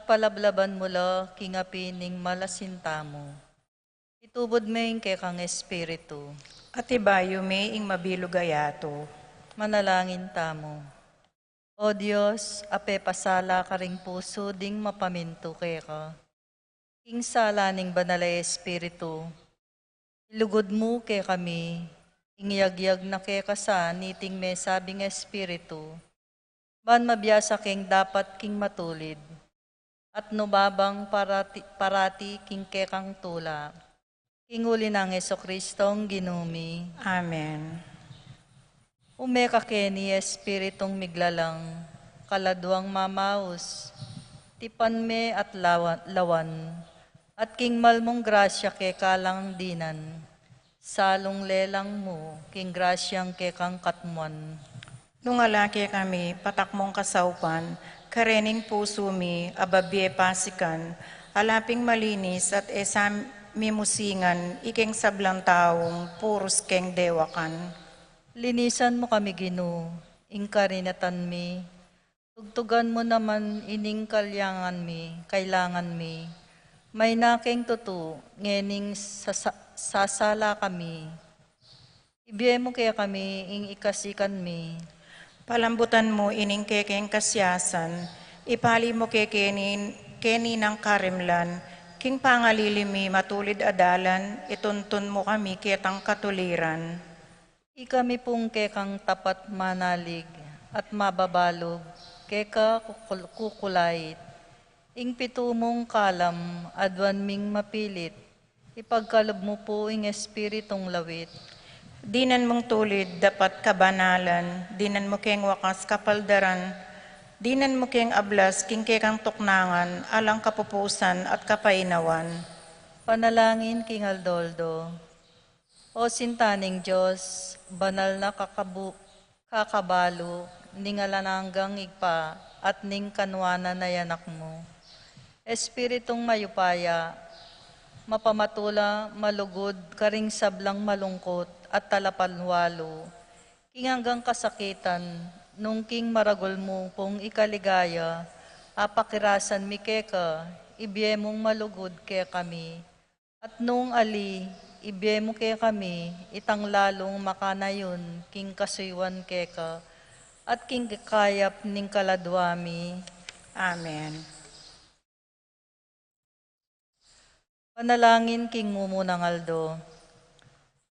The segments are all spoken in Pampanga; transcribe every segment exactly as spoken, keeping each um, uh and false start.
palablaban mu la king api ning malasin tamu. Itubud me ing kekang Espiritu. At ibayu me ing mabilug a yatu. Manalangin tamu. O Dios, a pepasala karing pusu ding mapamintu keka king sala ning Banal a Espiritu, ilugud mu kekami ing yagyag na keka sa niting mesabing Espiritu, ban mabiasa keng dapat king matulid, at nubabang parati, parati king kekang tula. King uli nang Jesucristong Ginu mi. Amen. Ume ka keni Espiritung miglalang, kaladuang mamaus, tipan me at lawan, lawan, at king malmung grasya keka lang dinan, salung lelang mu king grasyang kekang katmuan. Nung ala kekami, patak mung kasaupan, karening pusu mi, a babie pasikan, ala ping malinis at e sa mi musingan, ikeng sablang taung, purus keng dewakan. Linisan mu kami, Ginu, ing karinatan mi, tugtugan mu naman ining kailangan mi, kailangan mi, mayna keng tutu, ngening sasa-, sasala kami. Ibie mu kekami ing ikasikan mi. Palambutan mu ining kekeng kasiasan, ipali mu kekeni, keni nang karimlan, king pangalili mi matulid a dalan, ituntun mu kami ketang katuliran. Ikami pung kekang tapat manalig at mababalug, keka kukul-, kukulait. Ing pitu mung kalam, aduan ming mapilit, ipagkalub mu pu ing espiritung lawit. Dinan mung tulid dapat kabanalan, dinan mu keng wakas kapaldaran, dinan mu keng ablas king kekang tuknangan, alang kapupusan at kapainawan. Panalangin king aldo-aldo. O Sinta ning Dios, banal na kakabu-, kakabalu ning alang anggang Ibpa at ning kanuanan a Anak mu. Espiritung mayupaya, mapamatula, malugud karing sablang malungkut at talapanwalu, king anggang kasakitan, nung king maragul mu pung ikaligaya, apakirasan mi keka, ibie mung malugud kekami. At nung ali, ibie mu kekami, itang lalung makanayun king kasuyuan keka, at king kayap ning kaladua mi. Amen. Panalangin king mumunang aldo.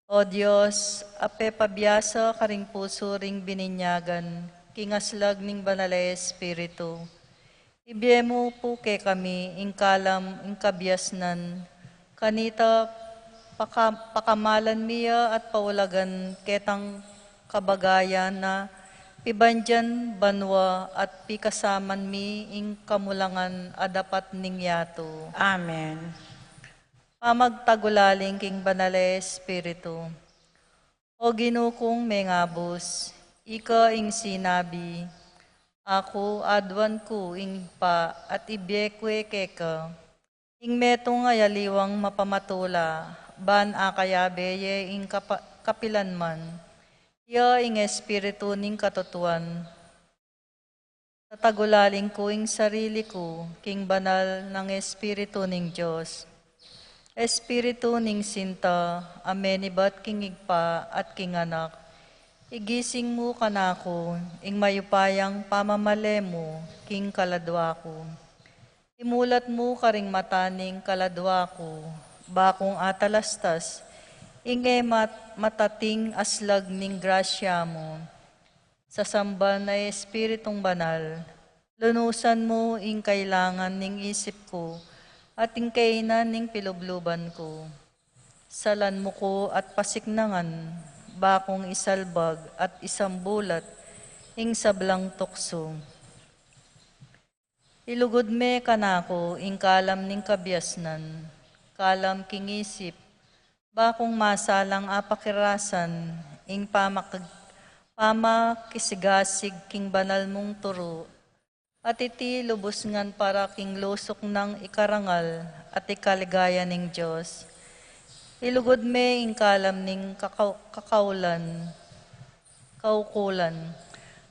O Dios, a pepabiasa karing pusu ring bininyagan king aslag ning Banal a Espiritu, ibie mu pu kekami ing kalam ning kabiasnan, kanita paka-, pakamalan mi ya at paulagan ketang kabagayan a pibandian banua at pikasaman mi ing kamulangan a dapat ning yatu. Amen. Pamagtagulaling king Banal a Espiritu. O Ginu kung mengabus, ika ing sinabi, "Aku aduan ku ing Ibpa at ibie ku e keka." Ing metung a aliwang mapamatula, ban akayabe ye ing kapa-, kapilanman, iya ing Espiritu ning katutuan. Tatagulaling ku ing sarili ku king banal nang Espiritu ning Dios. Espiritu ning Sinta, a menibat king Ibpa at king Anak, igising mu kanaku ing mayupayang pamamale mu king kaladua ku. Imulat mu karing mata ning kaladua ku, bakung atalastas ing e mat-, matating aslag ning grasya mu. Sa samban a Espiritung Banal, lunusan mu ing kailangan ning isip ku at ing kainan ning pilubluban ku. Salan mu ku at pasiknangan, bakung isalbag at isambulat ing sablang tuksu. Ilugud me kanaku ing kalam ning kabiasnan, kalam king isip, bakung masalang apakirasan ing pamak-, pamakisigasig king banal mung turu, at iti lubus ngan para king lusuk nang ikarangal at ikaligaya ning Dios. Ilugud me ing kalam ning kakau-, kakaulan, kaukulan,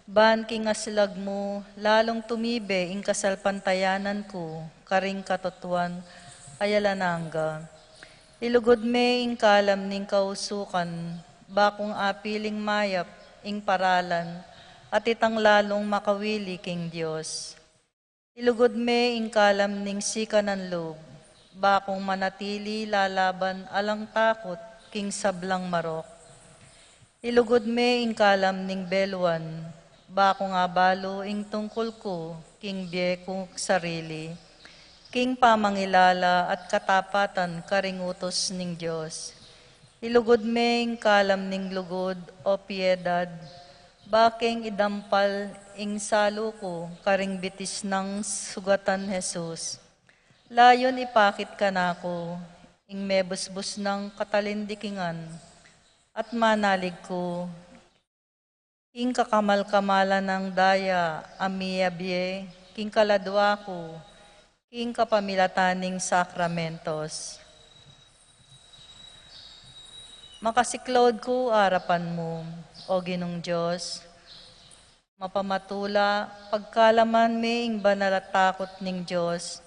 Ban king aslag mu, lalung tumibe ing kasalpantayanan ku, karing katutuan, a alang angga. Ilugud me ing kalam ning kausukan, ba kung apiling mayap ing paralan, at itang lalung makawili king Dios. Ilugud me ing kalam ning sikanan lub, ba kung manatili lalaban alang takut king sablang marok. Ilugud me ing kalam ning beluan, ba kung abalu ing tungkul ku king bie kung sarili, king pamangilala at katapatan karing utus ning Dios. Ilugud me ing kalam ning lugud o piedad, ba keng idampal ing salu ku karing bitis nang sugatan Jesus. Layun ipakit kanaku ing mebusbus nang katalindikingan, at manalig ku king kakamal-kamalan nang daya a miabie king kaladua ku, king kapamilatan ning sakramentos. Makasiklaud ku arapan mu, O Ginung Dios, mapamatula, pagkalaman me ing banal a takut ning Dios,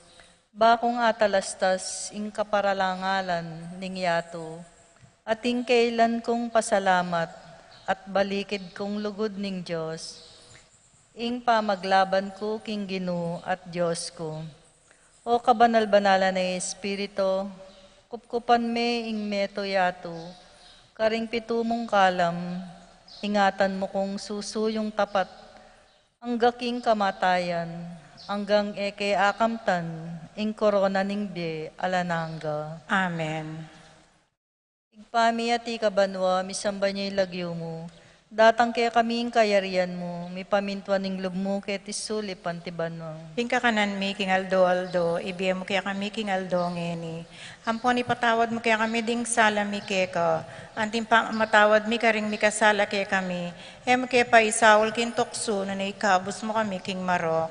ba kung atalastas ing kaparalangalan ning yatu, at ing kailan kung pasalamat at balikid kung lugud ning Dios, ing pamaglaban ku king Ginu at Dios ku. O kabanal-banalan a Espiritu, kupkupan me ing meto yatu karing pitu mung kalam, ingatan mu kung susuyung tapat angga king kamatayan, anggang e ke akamtan ing korona ning bie alang angga. Amen. Ibpa mi, atiu ka banua, misamban ya ing lagyu mu. Datang kekami ing kayarian mu, mipamintuan ing lub mu keti sulip anti banua. Ing kakanan mi king aldo-aldo, ibie mu kekami king aldo ngeni. Ampon ipatawad mu kekami ding sala mi keka, anti ing pamamatawad mi karing mikasala kekami. E mu ke paisaul king tuksu, nune ikabus mu kami king marok.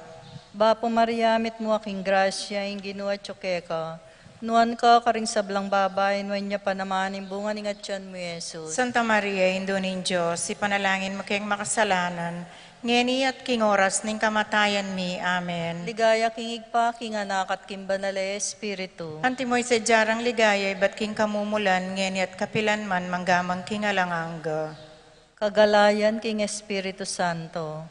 Bapu Maria, mitmu ka king grasya, ing Ginu atyu keka. Nuan ka karing sablang babai, nuan ya pa naman ing bunga ning atyan mu, Jesus. Santa Maria, Indu ning Dios, ipanalangin mu keng makasalanan, ngeni at king oras ning kamatayan mi. Amen. Ligaya king Ibpa, king Anak, at king Banal a Espiritu. Antimo ing sadya rang ligaya ibat king kamumulan, ngeni at kapilan man, mangga man king alang angga. Kagalayan king Espiritu Santo.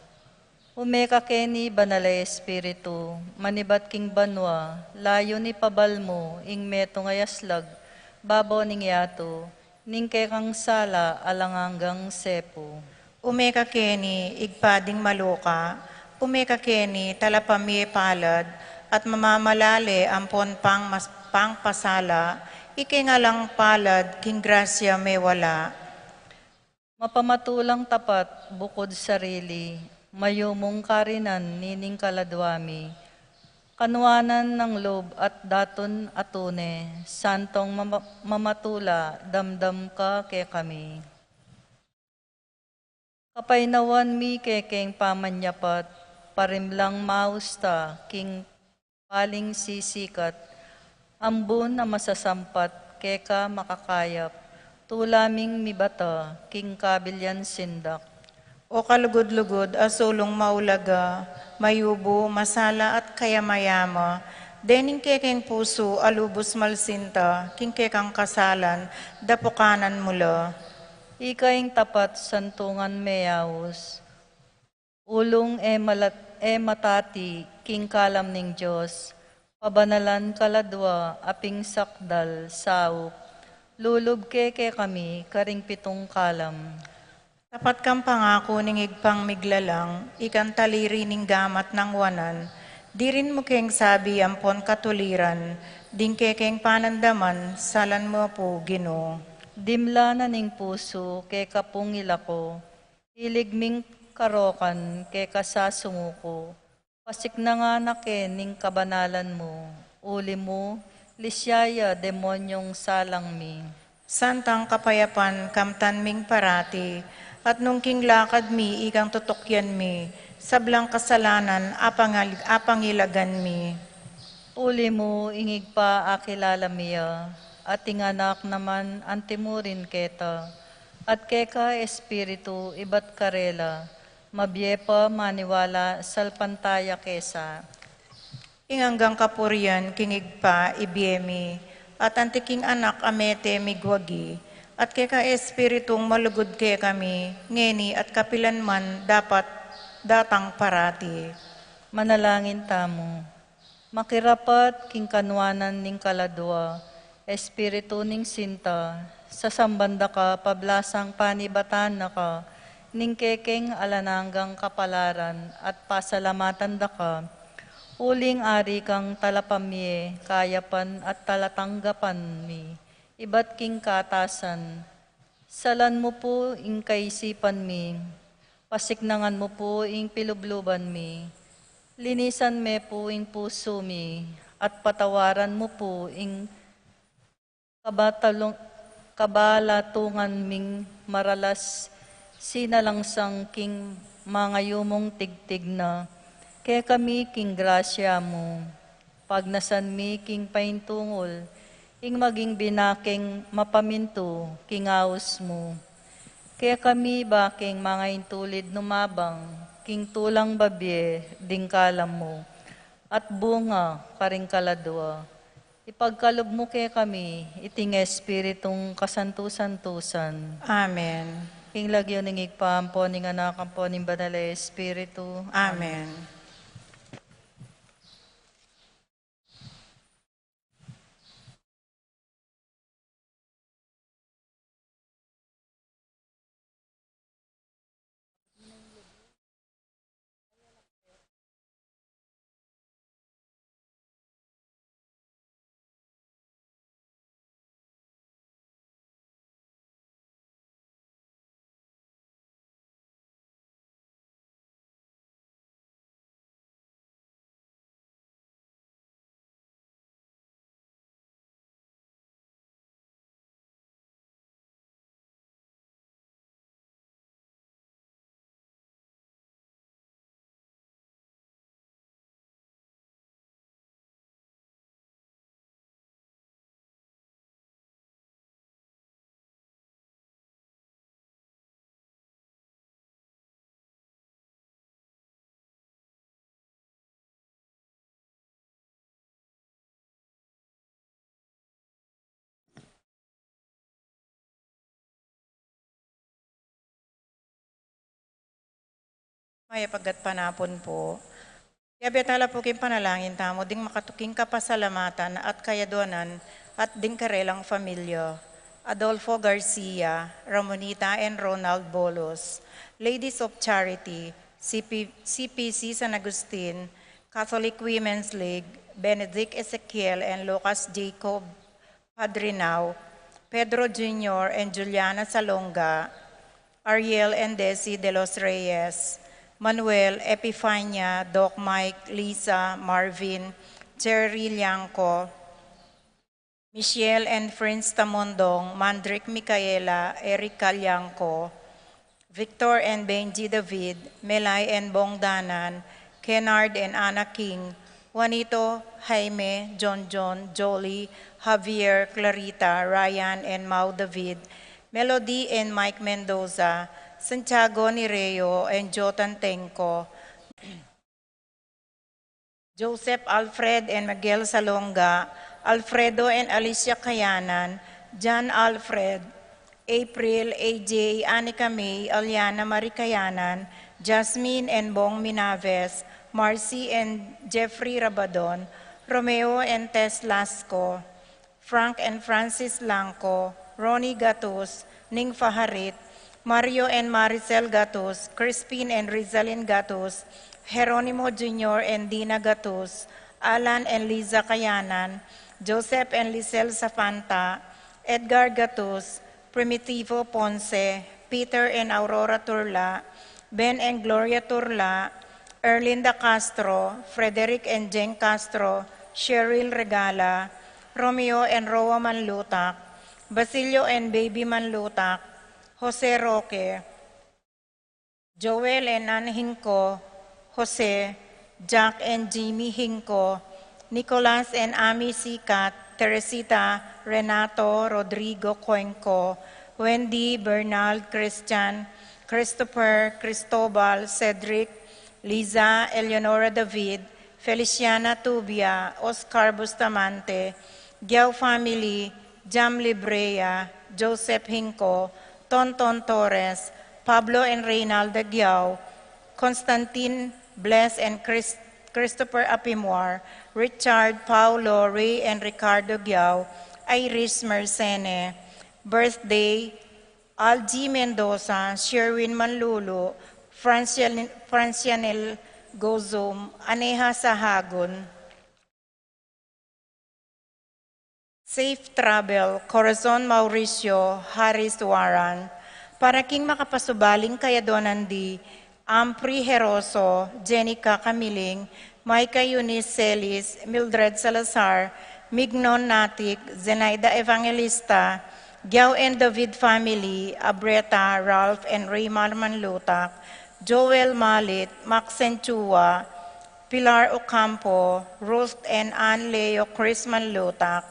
Ume ka keni, Banal a Espiritu, manibat king banua, layun ipabal mu ing metung a aslag babo ning yatu, ning kekang sala alang anggang sepu. Ume ka keni, Ibpa ding maluka, ume ka keni, talapamie palad, at mamamalale ampon pang mas-, pangpasala, ikeng alang palad king grasya me wala. Mapamatulang tapat bukud sarili, mayumung karinan nining kaladua mi, kanuanan nang lub at datun a tune, santong mama-, mamatula, damdam ka kekami. Kapainawan mi kekeng pamanyapat, parimlang mausta king paling sisikat, ambun a masasampat keka makakayap, tula ming mibata king kabilian sindak. O kalugud-lugud a sulung maulaga, mayubu, masala at kayamayama, dening kekeng pusu a lubus malsinta king kekang kasalan, dapukanan mu la. Ika ing tapat santungan meyaus, ulung e malat-, e matati king kalam ning Dios, pabanalan kaladua a ping sakdal saup, lulub ke kekami karing pitung kalam. Tapat kang pangaku ning Ibpang miglalang, ikang taliri ning gamat nang wanan, dirin mu keng sabi ampon katuliran, ding kekeng panandaman, salan mu pu Ginu. Dimla na ning pusu keka pung ilako, hilig ming karokan keka sasungu ku, pasiknangan na ke ning kabanalan mu, uli mu, lisya ya demonyung salang mi. Santang kapayapan kamtan ming parati, at nung king lakad mi ikang tutukyan mi, sablang kasalanan apangal-, apangilagan mi. Uli mu, ing Ibpa akilala mi ya, at ing Anak naman antimurin keta, at keka Espiritu ibat karela, mabie pa maniwala salpantaya kesa. Ing anggang kapurian king Ibpa, ibie mi, at anti king Anak a mete migwagi, at keka Espiritung malugud kekami, ngeni at kapilan man dapat datang parati. Manalangin tamu. Makirapat king kanuanan ning kaladua, Espiritu ning Sinta, sasamban da ka pablasang panibatan na ka, ning kekeng alang anggang kapalaran at pasalamatan da ka, uling ari kang talapamie, kayapan at talatanggapan mi, ibat king katasan. Salan mu pu ing kaisipan mi, pasiknangan mu pu ing pilubluban mi, linisan me pu ing pusu mi, at patawaran mu pu ing kabatalung-, kabalatungan ming maralas sinalangsang king mangayumung tigtig na kekami king grasya mu. Pagnasan mi king paintungul, ing maging binakeng mapamintu king aus mu. Kekami bakeng mangaintulid numabang king tulang babie ding kalam mu, at bunga karing kaladua. Ipagkalub mu kekami iting Espiritung kasantu-santusan. Amen. King lagyu ning Ibpa, ampo ning Anak, ampo ning Banal a Espiritu. Amen. Mayap a gatpanapun pu. Yabe tala pu king panalangin tamu ding makatuking kapasalamatan at kayaduanan at ding karelang familia. Adolfo Garcia, Ramonita and Ronald Bolos, Ladies of Charity, C P, C P C San Agustin, Catholic Women's League, Benedict Ezekiel and Lucas Jacob Padrinao, Pedro Junior and Juliana Salonga, Ariel and Desi de los Reyes, Manuel, Epifania, Doc Mike, Lisa, Marvin, Cherry Liangco, Michelle and Prince Tamondong, Mandrick Micaela, Eric Calianco, Victor and Benji David, Melay and Bong Danan, Kennard and Anna King, Juanito, Jaime, John John, Jolie, Javier, Clarita, Ryan and Mau David, Melody and Mike Mendoza, Santiago Nireo and Jotan Tengco, Joseph Alfred and Miguel Salonga, Alfredo and Alicia Kayanan, John Alfred, April, A J, Anika May, Aliana Marie Kayanan, Jasmine and Bong Minaves, Marcy and Jeffrey Rabadon, Romeo and Tess Lasco, Frank and Francis Langco, Ronnie Gatus, Ning Faharit, Mario and Maricel Gatus, Crispin and Rizalin Gatus, Jeronimo Junior and Dina Gatus, Alan and Liza Kayanan, Joseph and Lisel Safanta, Edgar Gatus, Primitivo Ponce, Peter and Aurora Turla, Ben and Gloria Turla, Erlinda Castro, Frederick and Jeng Castro, Cheryl Regala, Romeo and Roa Manlutak, Basilio and Baby Manlutak, Jose Roque, Joel and Ann Hinco, Jose, Jack and Jimmy Hinco, Nicolas and Ami Sikat, Teresita, Renato, Rodrigo Cuenco, Wendy, Bernard, Christian, Christopher, Cristobal, Cedric, Liza, Eleonora David, Feliciana Tubia, Oscar Bustamante, Giao family, Jam Librea, Joseph Hinco, Tonton Torres, Pablo and Reynalda Giao, Constantine, Bless and Chris-, Christopher Apimwar, Richard, Paulo, Ray and Ricardo Giao, Iris Mercene. Birthday, Algie Mendoza, Sherwin Manlulu, Francian-, Francianel Gozum, Aneha Sahagun. Safe travel, Corazon Mauricio, Harris Warren. Para king makapasubaling kaya donan di, Ampri Heroso, Jenica Camiling, Micah Eunice Celis, Mildred Salazar, Mignon Natic, Zenaida Evangelista, Giao and David family, Abreta, Ralph and Raymar Manlutak, Joel Malit, Maxen Chua, Pilar Ocampo, Ruth and Ann Leo Chris Manlutak,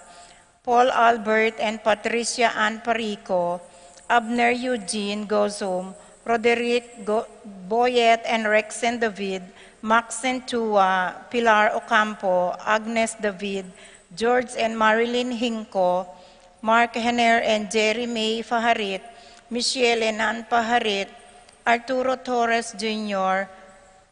Paul Albert and Patricia Ann Parico, Abner Eugene Gozum, Roderick Go-, Boyet and Rexen David, Maxen Chua, Pilar Ocampo, Agnes David, George and Marilyn Hinco, Mark Henner and Jerry May Faharit, Michelle and Ann Faharit, Arturo Torres Junior,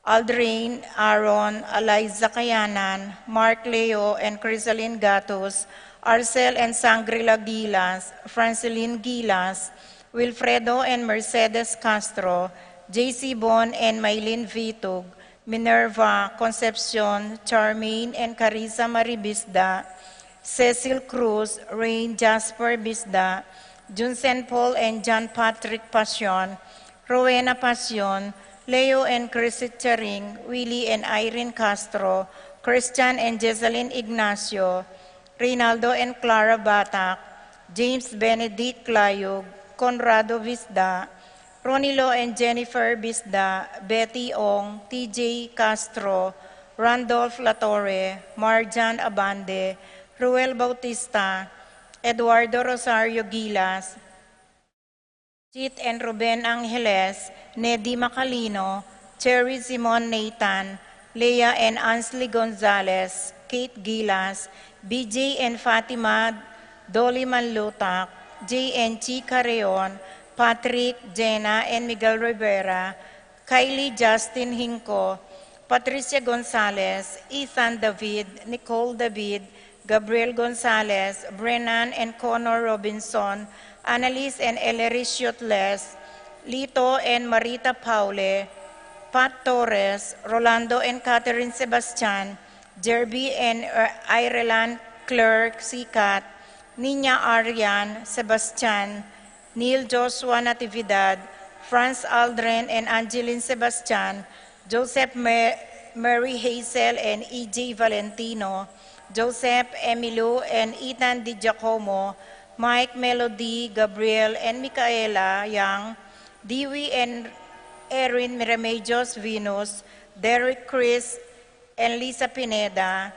Aldrin Aaron, Eliza Kayanan, Mark Leo and Crisalin Gatus, Arcel and Sangrila Gilas, Francilin Gilas, Wilfredo and Mercedes Castro, J C Bon and Maylin Vitug, Minerva, Concepcion, Charmaine and Carissa Marie Bisda, Cecil Cruz, Rain Jasper Bisda, Junsen Paul and John Patrick Pasion, Rowena Pasion, Leo and Chrissy Charing, Willie and Irene Castro, Christian and Jesselyn Ignacio, Reynaldo and Clara Batak, James Benedict Clayug, Conrado Bisda, Ronilo and Jennifer Bisda, Betty Ong, T J Castro, Randolph Latorre, Marjan Abande, Ruel Bautista, Eduardo Rosario Gilas, Chit and Ruben Angeles, Nedi Macalino, Cherry Simon Nathan, Leah and Ansley Gonzalez, Kate Gilas, B J and Fatima Dolly Manlutak, J and Chi Carreon, Patrick, Jenna and Miguel Rivera, Kylie Justin Hinco, Patricia Gonzalez, Ethan David, Nicole David, Gabriel Gonzalez, Brennan and Connor Robinson, Annalise and Ellery Shutles, Lito and Marita Paule, Pat Torres, Rolando and Catherine Sebastian, Jerby and, uh, Ireland Claire Sikat, Nina Arian Sebastian, Neil Joshua Natividad, Franz Aldrin and Angeline Sebastian, Joseph Ma-, Mary Hazel and E J Valentino, Joseph Emilio and Ethan Di Giacomo, Mike Melody, Gabriel and Micaela Yang, Dewey and Erin Remedios Venus, Derek Chris and Lisa Pineda,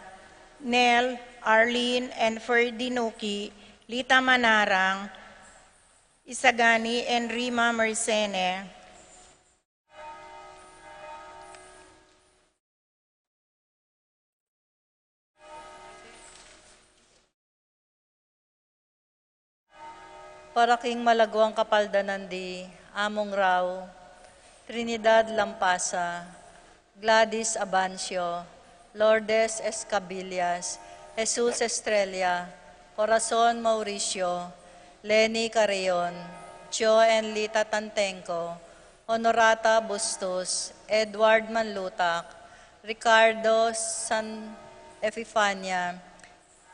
Nel, Arlene and Ferdy Nuki, Lita Manarang, Isagani and Rima Mercene. Para king malaguang kapaldanan di Among Rau, Trinidad Lampasa, Gladys Abancio, Lourdes Escabillas, Jesus Estrella, Corazon Mauricio, Lenny Carrion, Jo and Lita Tantenco, Honorata Bustos, Edward Manlutak, Ricardo San Epifania,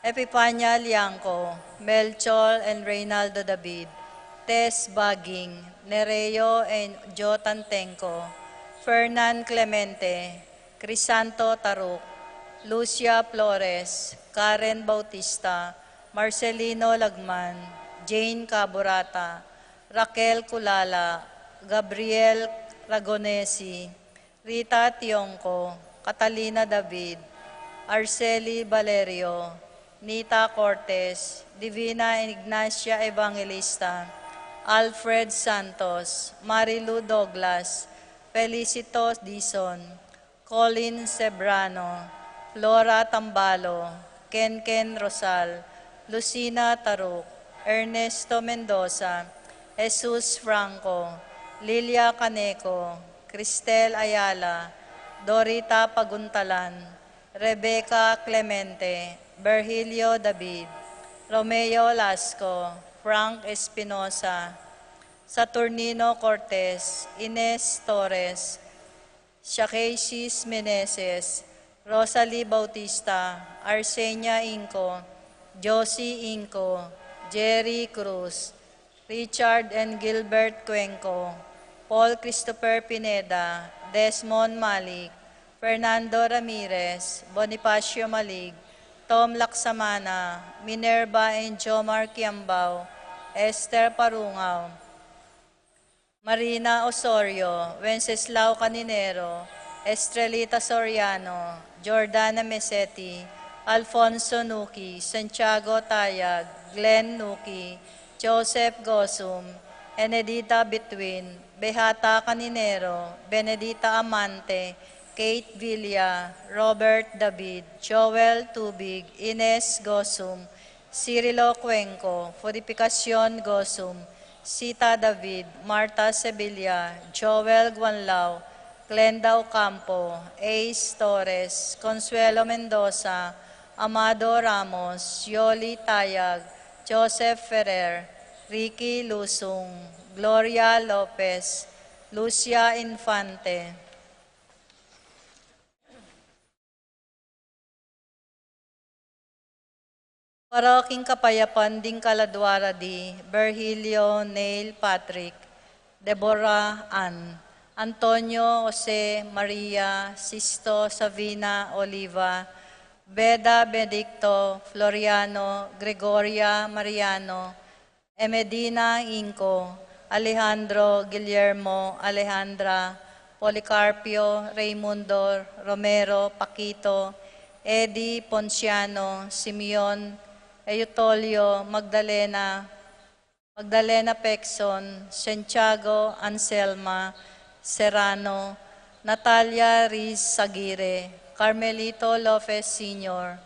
Epifania Liangco, Melchor and Reynaldo David, Tess Baging, Nereo and Jo Tantenco, Fernan Clemente, Crisanto Taruk, Lucia Flores, Karen Bautista, Marcelino Lagman, Jane Caburata, Raquel Culala, Gabriel Ragonesi, Rita Tiongco, Catalina David, Arceli Valerio, Nita Cortez, Divina Ignacia Evangelista, Alfred Santos, Marilu Douglas, Felicito Dizon, Colin Cebrano, Flora Tambalo, Kenken Rosal, Lucina Taruc, Ernesto Mendoza, Jesus Franco, Lilia Caneco, Cristel Ayala, Dorita Paguntalan, Rebecca Clemente, Virgilio David, Romeo Lasco, Frank Espinosa, Saturnino Cortez, Ines Torres, Shakeisis Meneses, Rosalie Bautista, Arsenia Inco, Josie Inco, Jerry Cruz, Richard and Gilbert Cuenco, Paul Christopher Pineda, Desmond Malik, Fernando Ramirez, Bonifacio Malig, Tom Laksamana, Minerva and Jomar Kiambao, Esther Parungao, Marina Osorio, Wenceslao Caninero, Estrelita Soriano, Jordana Meseti, Alfonso Nuki, Santiago Tayag, Glenn Nuki, Joseph Gosum, Enedita Between, Behata Caninero, Benedita Amante, Kate Villa, Robert David, Joel Tubig, Ines Gosum, Cirilo Cuenco, Purificacion Gosum, Sita David, Martha Sevilla, Joel Guanlao, Glenda Ocampo, Ace Torres, Consuelo Mendoza, Amado Ramos, Yoli Tayag, Joseph Ferrer, Ricky Lusung, Gloria Lopez, Lucia Infante. Para king kapayapan ding kaladua ra di Virgilio, Neil Patrick, Deborah Ann, Antonio, Jose, Maria, Sisto, Savina, Oliva, Beda, Benedicto, Floriano, Gregoria, Mariano, Emedina Inco, Alejandro, Guillermo, Alejandra, Policarpio, Raimundo, Romero, Paquito, Eddie, Ponciano, Simeon, Eutolio, Magdalena, Magdalena Pexon, Santiago, Anselma, Serrano, Natalia Riz Aguirre, Carmelito Lopez Senior,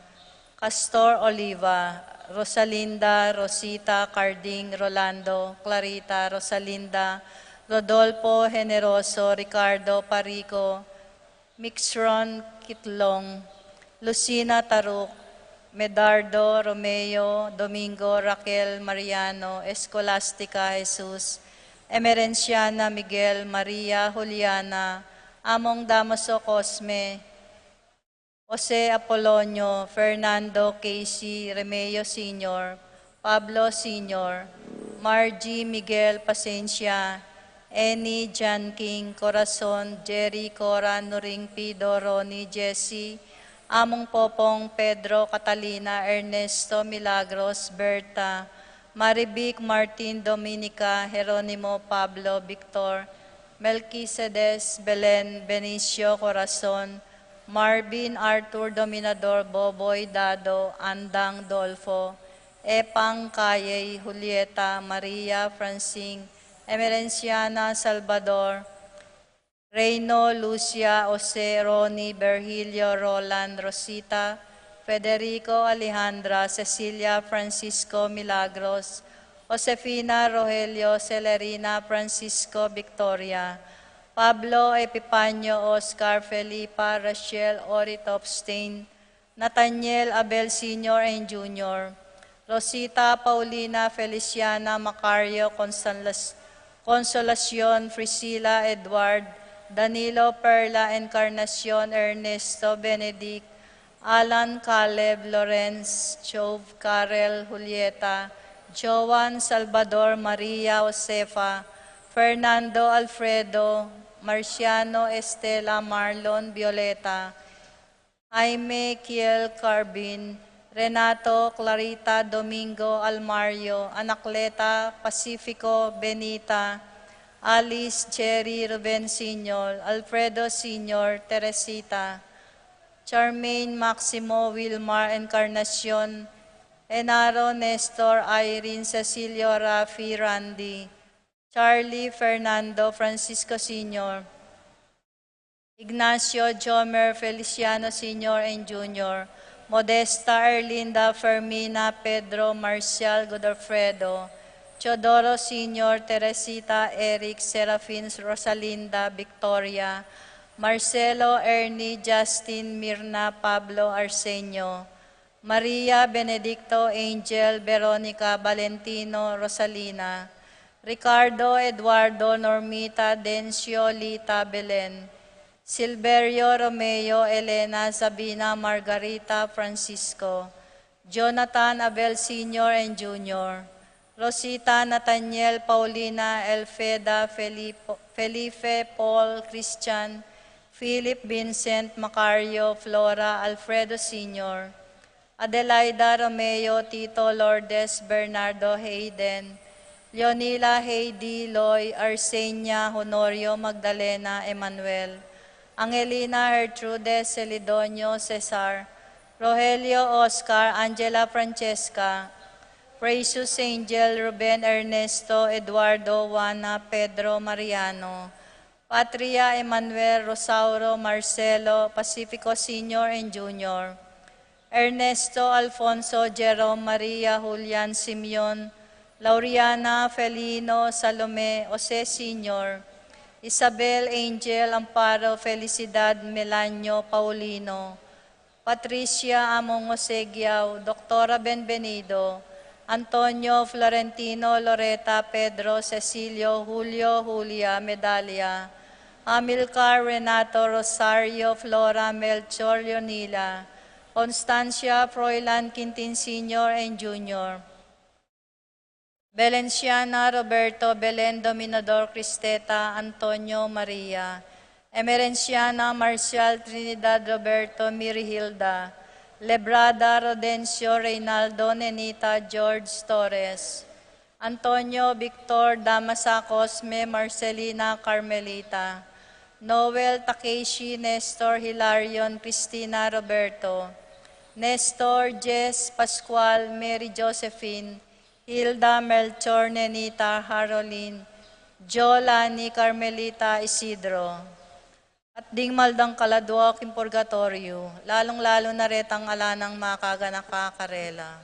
Castor Oliva, Rosalinda, Rosita, Carding, Rolando, Clarita, Rosalinda, Rodolfo Generoso, Ricardo Parico, Mixron Kitlong, Lucina Taruc, Medardo, Romeo, Domingo, Raquel, Mariano, Escolastica, Jesus, Emerenciana, Miguel, Maria, Juliana, Among Damaso, Cosme, Jose Apolonio, Fernando, Casey, Remeo Senior, Pablo Senior, Margie, Miguel, Pasencia, Annie, John King, Corazon, Jerry, Cora, Nuring, Pido, Ronnie, Jesse, Among Popong, Pedro, Catalina, Ernesto, Milagros, Berta, Marivic, Martin, Dominica, Jeronimo, Pablo, Victor, Melquisedes, Belen, Benicio, Corazon, Marvin, Arthur, Dominador, Boboy, Dado, Andang, Dolfo, Epang, Kayey, Julieta, Maria, Francine, Emerenciana, Salvador, Reino, Lucia, Jose, Ronnie, Virgilio, Roland, Rosita, Federico, Alejandra, Cecilia, Francisco, Milagros, Josefina, Rogelio, Celerina, Francisco, Victoria, Pablo, Epifanio, Oscar, Felipa, Rachel, Ori Topstein, Nathaniel, Abel Senior and Junior, Rosita, Paulina, Feliciana, Macario, Consolas-, Consolacion, Priscilla, Edward, Danilo, Perla, Encarnacion, Ernesto, Benedict, Alan, Caleb, Lorenz, Jove, Karel, Julieta, Joan, Salvador, Maria, Josefa, Fernando, Alfredo, Marciano, Estela, Marlon, Violeta, Jaime, Kiel, Carbin, Renato, Clarita, Domingo, Almario, Anacleta, Pacifico, Benita, Alice, Jerry, Ruben Senior, Alfredo Senior, Teresita, Charmaine, Maximo, Wilmar, Encarnacion, Enaro, Nestor, Irene, Cecilio, Rafi, Randy, Charlie Fernando Francisco Senior, Ignacio Jomer Feliciano Senior and Junior, Modesta Erlinda Fermina Pedro Marcial Godofredo, Teodoro Senior Teresita Eric Serafin Rosalinda Victoria, Marcelo Ernie Justin Mirna Pablo Arsenio, Maria Benedicto Angel Veronica Valentino Rosalina, Ricardo Eduardo Normita Dencio Lita Belen, Silverio Romeo Elena Sabina Margarita Francisco, Jonathan Abel Senior and Junior, Rosita Nathaniel Paulina Elfeda Felipo- Felipe Paul Christian, Philip Vincent Macario Flora Alfredo Senior, Adelaida Romeo Tito Lourdes Bernardo Hayden, Leonila Heidi Loy Arsenia Honorio Magdalena Emmanuel, Angelina Gertrude Celidonio Cesar, Rogelio Oscar Angela Francesca, Precious Angel Ruben Ernesto Eduardo Juana Pedro Mariano, Patria Emmanuel Rosauro Marcelo Pacifico Senior and Junior, Ernesto Alfonso Jerome Maria Julian Simeon, Lauriana Felino Salome Jose Senior, Isabel Angel Amparo Felicidad Melanio Paulino, Patricia Among Jose Giao, Doctora Benvenido, Antonio Florentino Loreta Pedro Cecilio Julio Julia Medalia, Amilcar Renato Rosario Flora Melchor Leonila, Constancia Froilan Quintin Senior and Junior, Belenciana Roberto Belen Dominador Cristeta Antonio Maria, Emerenciana Marcial Trinidad Roberto Mirihilda, Lebrada Rodencio Reynaldo Nenita George Torres, Antonio Victor Damasa Cosme Marcelina Carmelita, Noel Takeshi Nestor Hilarion Cristina Roberto, Nestor Jess Pascual Mary Josephine, Hilda Melchor Nenita Harolin, Jolani Carmelita Isidro. At ding maldang kaladwa king purgatoryo, lalung-lalu na retang ala nang makaganaka karela.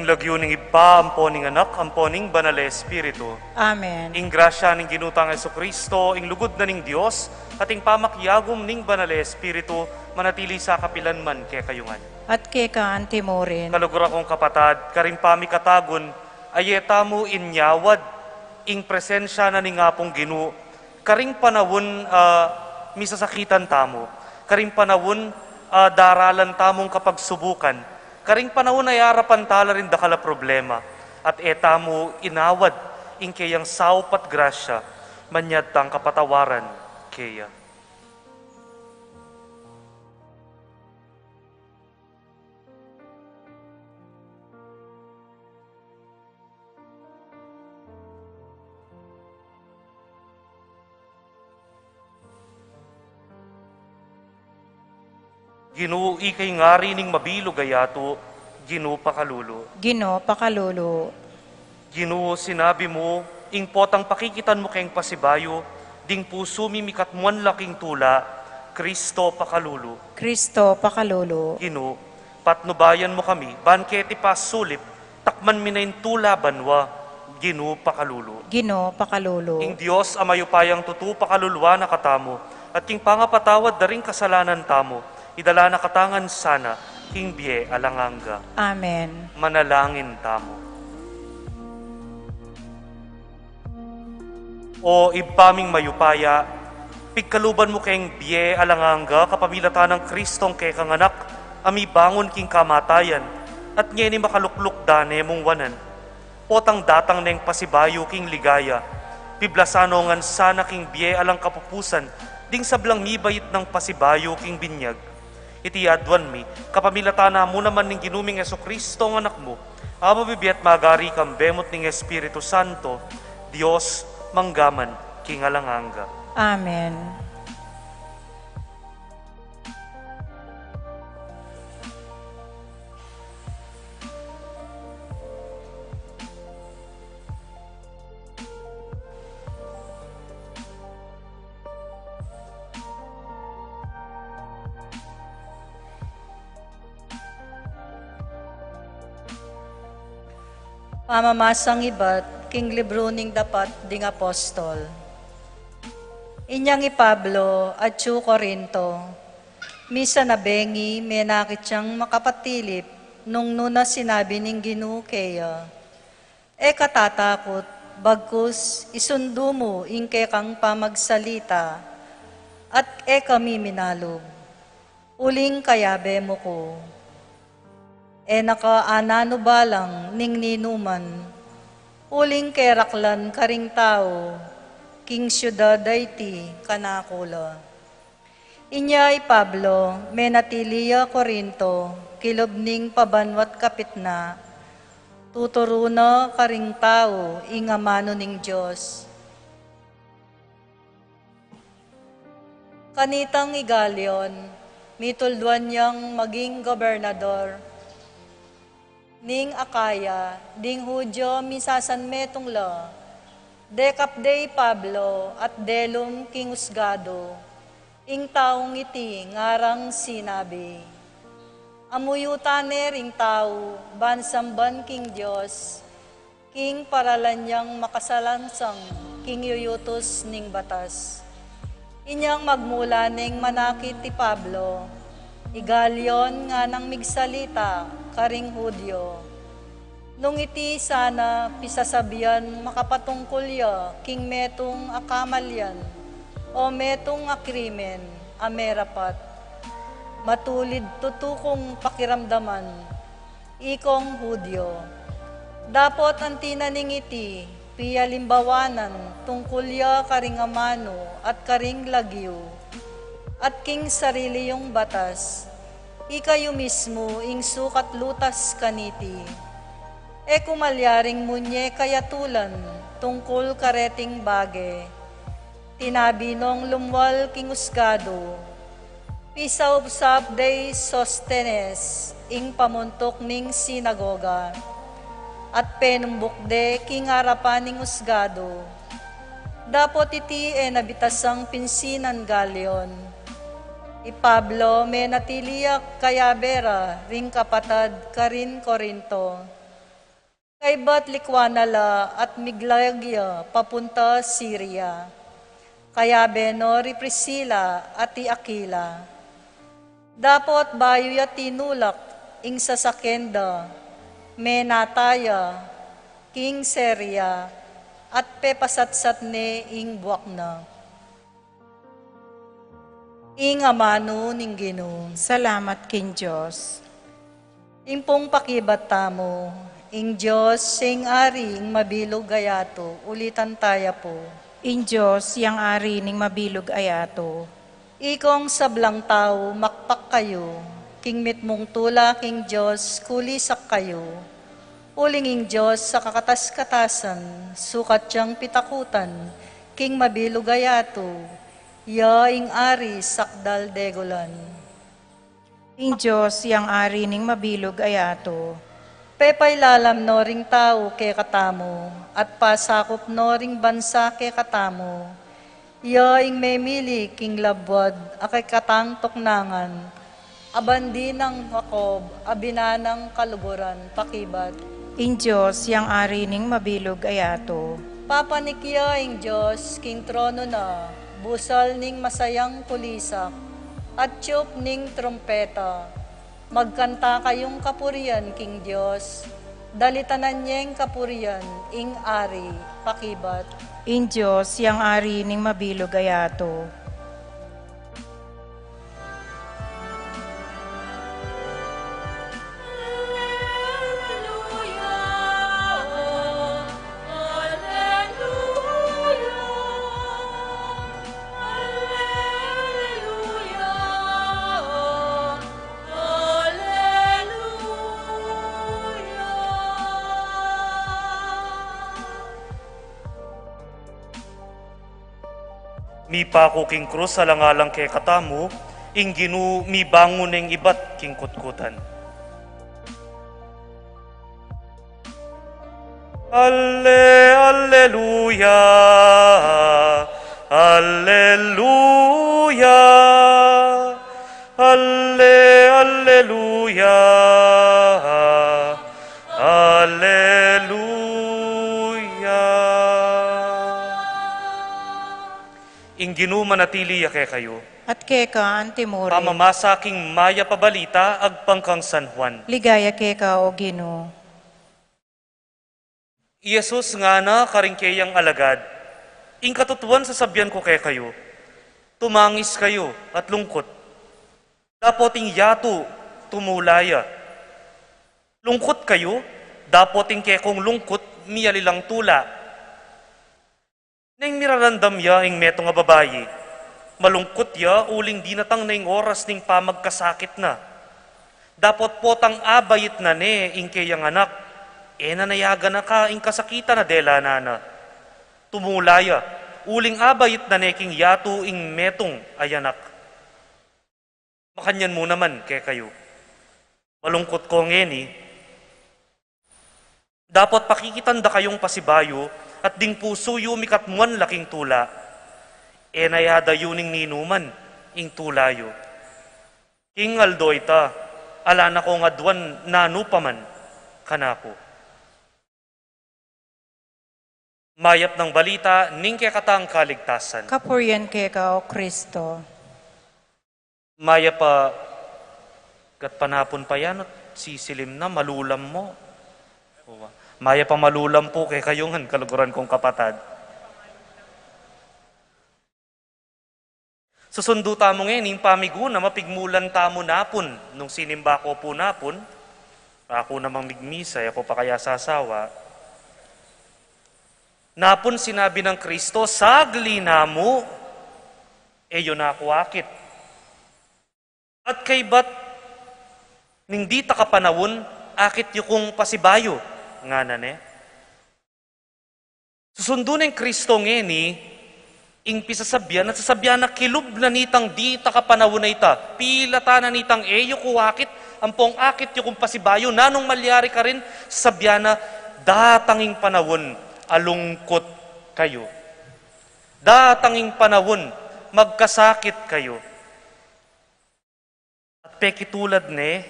Lagyu ning Ibpa, ampo ning Anak, ampo ning Banal a Espiritu. Amen. Ing grasya ning Ginu tang Jesucristo, ing lugud na ning Dios, at ing pamakiagum ning Banal a Espiritu, manatili sa kapilan man kekayu ngan. At keka anti mu rin. Kaluguran kung kapatad, karing pamikatagun, a e tamu inyawad ing presensya na ning Apung Ginu, karing panaun, ah, misasakitan tamu, karing panaun, ah, daralan tamung kapagsubukan, karing panaun a arapan tala ring dakal a problema, at e tamu inawad ing keyang saup at grasya, manyad tang kapatawaran keya. Ginu, ika ing ari ning mabilug a yatu, Ginu pakalulu. Ginu pakalulu. Ginu, sinabi mu, ing potang pakikitan mu keng pasibayu, ding pusu mi mikatmuan la king tula, Kristo pakalulu. Kristo pakalulu. Ginu, patnubayan mu kami, ban keti pasulip, takman mi na ing tula banua, Ginu pakalulu. Ginu pakalulu. Ing Dios a mayupayang tutu pakaluluan na katamu, at king pangapatawad da ring kasalanan tamu, idala na katamu ngan sana, king bie alang angga. Amen. Manalangin tamu. O Ibpa ming mayupaya, pigkaluban mu keng bie alang angga kapamilatan nang Kristong kekang Anak, a mibangun king kamatayan, at ngeni makalukluk da ne mung wanan. Potang datang neng pasibayu king ligaya, piblasan no ngan sana king bie alang kapupusan, ding sablang mibait nang pasibayu king binyag. Iti aduan mi, kapamilatan na mu naman ning Ginu ming Jesucristo a Anak mu, a mabibie at magari kambe mu't ning Espiritu Santo, Dios, mangga man king alang angga. Amen. Pamamasang ibat king libru ning Dapat ding Apostol. Inyang i Pablo atyu Corinto, misan a bengi menakit yang makapatilip nung nuna sinabi ning Ginu keya, "E ka tatakut, bagkus isundu mu ing kekang pamagsalita, at e ka miminalub, uling kayabe mu ku. E na ka ananu balang ning ninuman, uling keraklan karing tau king siudad a iti kanaku la." Inya i Pablo, menatili ya Corinto, kilub ning pabanua't kapitna, tuturu na karing tau ing amanu ning Dios. Kanitang i Galion, mitulduan yang maging gobernador ning Akaya, ding Judio misasanmetung la, dekap de i Pablo at delum king usgadu. Ing taung iti ngarang sinabi, amuyutan ne ring tau ban samban king Dios, king paralan yang makasalansang king yuyutus ning batas. Inyang magmula neng manakit i Pablo, i Galion nganang migsalita karing Judio. Nung iti sana pisasabian makapatungkul ya king metung a kamalian o metung a krimen a merapat, matulid tutu kung pakiramdaman, ikong Judio. Dapot anti na ning iti pialimbawanan tungkul ya karing amanu at karing lagyu, at king sarili yung batas, ikayu mismu ing sukat lutas kaniti. E ku malyaring munye kayatulan tungkul kareting bage. Tinabi nong lumwal king usgadu, pisaupsap de i Sostenes, ing pamuntuk ning sinagoga, at penumbuk de king arapan ning usgadu. Dapot iti e na bitasang pinsinan Galion, i Pablo menatili ya kayabe ra ring kapatad karin Corinto. Kaybat likuan na la at miglayag ya papunta Siria. Kayabe no ri Priscila at i Aquila. Dapot bayu ya tinulak ing sasakyan da, menata ya king Siria at pepasatsat ne ing buak na. Ing amanu ning Ginu. Salamat king Dios. Ing pung pakibat tamu, ing Dios, ing Ari, ing mabilug a yatu, ulitan taya pu. Ing Dios, yang Ari ning mabilug a yatu. Ikong sablang tau, makpak kayu, king mitmung tula king Dios, kulisak kayu. Uling ing Dios a kakatas-katasan, sukat yang pitakutan, king mabilug a yatu, ya ing Ari sakdal degulan. Ing Dios, yang Ari ning mabilug a yatu. Pepailalam no ring tau kekatamu, at pasakup no ring bansa kekatamu. Ya ing memili king labuad a kekatang tuknangan, a bandi nang Jacob, a binanang kaluguran, pakibat. Ing Dios, yang Ari ning mabilug a yatu. Papanik ya ing Dios king trono na, busal ning masayang kulisak, at tiyup ning trumpeta. Magkanta kayung kapurian king Dios, dalitanan yeng kapurian ing Ari, pakibat. Ing Dios, yang Ari ning mabilug a yatu. Mipaku king krus alang-alang kekatamu, ing Ginu mibangun neng ibat king kutkutan. Alle, alleluya, alleluya, alle, alleluya, alleluya. Ing Ginu manatili ya kekayu. At keka anti mu rin. Pamamasa king Mayap a Balita agpang kang San Juan. Ligaya keka, o Ginu. I Jesus ngana karing keyang alagad, ing katutuan sasabian ku kekayu, tumangis kayu at lungkut. Dapot ing yatu tumula ya. Lungkut kayu, dapot ing kekong lungkut mialilang tula. Neng miraramdam ya ing metung a babai, malungkut ya uling dinatang na ing oras ning pamagkasakit na. Dapot potang abait na ne ing keyang anak, e na nayagan na ka ing kasakitan a delanan na. Tumula ya, uling abait na ne king yatu ing metung a anak. Makanyan mu naman kekayu. Malungkut ko ngeni. Dapot pakikitan da kayung pasibayu, at ding pusu yu mikatmuan la king tula. E na ya dayu ning ninuman ing tula yu. King aldo ita, ala na kong aduan nanu pa man kanaku. Mayap nang balita ning kekatang kaligtasan. Kapurian keka, o Kristo. Mayap a gatpanapun pa yan at sisilim na, malulam mu. Mayap a malulam pu kekayu ngan, kaluguran kong kapatad. Susundu tamu ngeni ing pamiguna, mapigmulan tamu napun, nung sinimba ko pu napun, aku namang migmisa, e ko pa kaya sasawa. Napun sinabi nang Kristo, sagli na mu, e yu na ku akit. At kaybat ning ditak a panaun, akit yu kung pasibayu, ngana ne. Susundu neng Kristo ngeni ing pisasabian, at sasabian na kilub na nitang ditak a panaun a ita, pilatan na nitang e yu ku akit, ampong akit yu kung pasibayu, nanung malyari karin, sasabian na datang ing panaun a lungkut kayu. Datang ing panaun magkasakit kayu. At pekitulad ne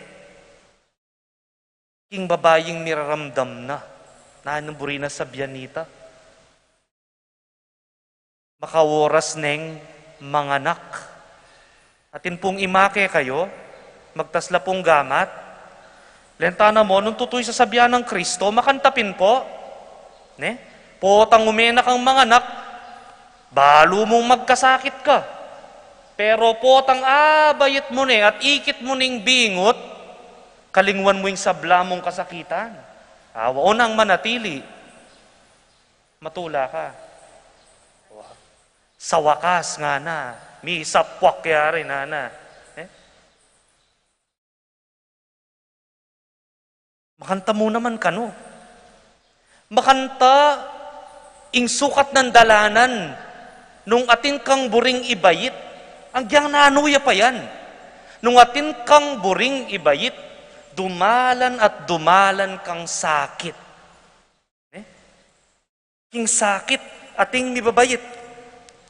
king babaing miraramdam na Nanung buri na sabian nita? Makaoras neng manganak. Atin pung ima kekayu, magtas la pung gamat. Lenta na mu, nung tutu ing sasabian nang Kristo, makanta pin pu. Ne? Potang ume na kang manganak, balu mung magkasakit ka. Pero potang abayit mu ne at ikit mu ning bingut, kalingwan mu ing sabla mung kasakitan. Awa, o nang manatili. Matula ka. Sa wakas ngana, misapuak ya rin, ngana. Eh? Makanta mu naman kanu. Makanta ing sukat nang dalanan nung atin kang buring ibayit. Agyang nanu ya pa yan. Nung atin kang buring ibayit, dumalan at dumalan kang sakit. Eh? King sakit, atin mibabayit.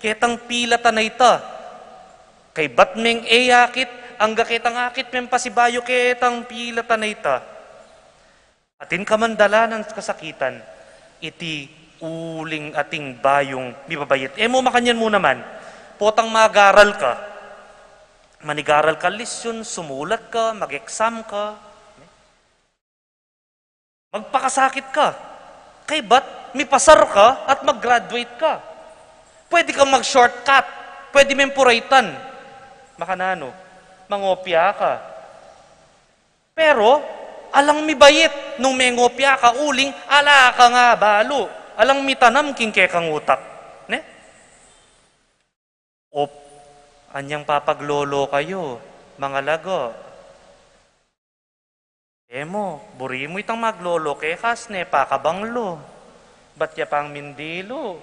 Ketang pilatan a ita. Kaybat meng e akit, angga ketang akit meng pasibayu ketang pilatan a ita. Atin ka man dalanan kasakitan, iti uling atin bayung mibabayit. E mu makanyan mu naman, potang mag-aral ka. Manigaral ka lesyon, sumulat ka, mag-exam ka. Magpakasakit ka. Kaybat, mipasar ka at mag-graduate ka. Pwede kang mag-shortcut. Pwede meng puraytan. Makananu, mangopya ka. Pero, alang mibayit nung mengopya ka, uling ala kang abalu. Alang mitanam king kekang utak. Ne? Op, anyang papaglolo kayu, mangalaga. E mu, buri mu itang maglolo keka, sne pa ka banglo. Bat ya pang mindilu.